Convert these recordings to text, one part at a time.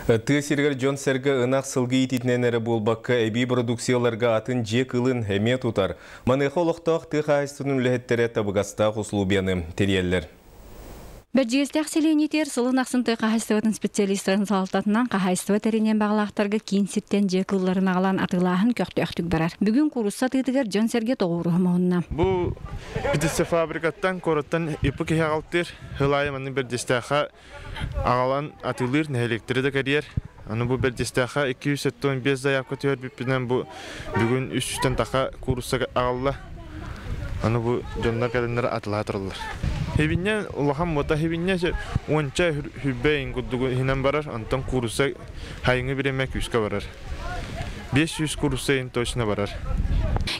Тыа сиригэр дьон-сэргэ ынах сылгы иитиитинэн эрэ буолбакка, эбии продукцияларга атын дьиэ кыылын эмиэ тутар. Маныаха олохтоох тыа хаһаайыстыбатын үлэһиттэрэ табыгастаах усулуобуйаны тэрийэллэр. Бэрдьигэстээх сэлиэнньэтигэр сылын ахсын тыа хаһаайыстыбатын специалистарын салалтатынан хаһаайыстыба тэриниэн баҕалаахтарга киин сиртэн дьиэ кыылларын аҕалан атыылааһын көхтөөхтүк барар. Бүгүн куурусса атыытыгар дьон-сэргэ тоҕуоруһа муһунна. Бу птицефабрикаттан, куораттан ипп киһи аҕалтыыр. Сыл аайы маннык Бэрдьигэстээххэ аҕалан атыылыыр, нэһилиэктэри да кэрийэр. Аны бу Бэрдьигэстээххэ 275 заявка түһэрбиппинэн бу бүгүн 300-тэн таха куурусса аҕалла. Аны бу дьоннор кэлэннэр атылаһа тураллар. Хибинньэ улахан буота хибинньэ уонча хүббэ курдугу иһинэн барар, онтон куурусса хайыҥы бириэмэ күүскэ барар. 500 куурусса иһин точно барар.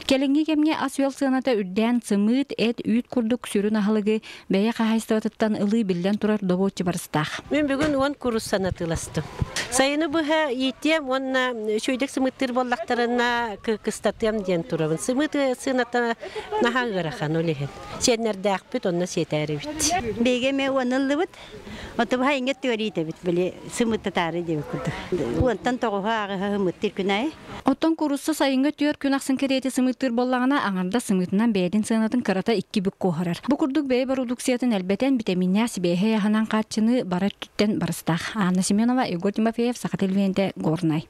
Кэлиҥҥи кэмҥэ ас-үөл сыаната үрдээн, сымыыт, эт, үүт курдук сүрүн аһылыгы Бэйэ хаһаайыстыбатыттан ылыы биллэн турар добуоччу барыстаах. Мин бүгүн 10 куруссаны атыыластым. Сайыны быһа иитиэм уонна үчүгэйдик сымыыттыыр буоллахтарына кыстатыам диэн турабын. Сымыыт сыаната наһаа ыарахан ол иһин. Сиэннэрдээхпит, онно сиэтээрибит. Биһиги эмиэ уон ыллыбыт. Отобуһа иҥэ түөрийтэбит били сымыттатаары диэбит курдук. Уонтан тоҕуһа аҕыһа сымыттыыр күн аайы. Оттон куурусса сайыҥҥы түөрт күн ахсын кэриэтэ сымыыттыыр буоллаҕына, аҥардас сымыытынан бэйэтин сыанатын кырата икки бүк куоһарар. Бу курдук бэйэ бородууксуйатын элбэтэн, битэмииннээх сибиэһэй аһынан хааччыныы бары өттүттэн барыстаах. Анна Семенова, Егор Тимофеев, Саха телевидениетэ, Горнай.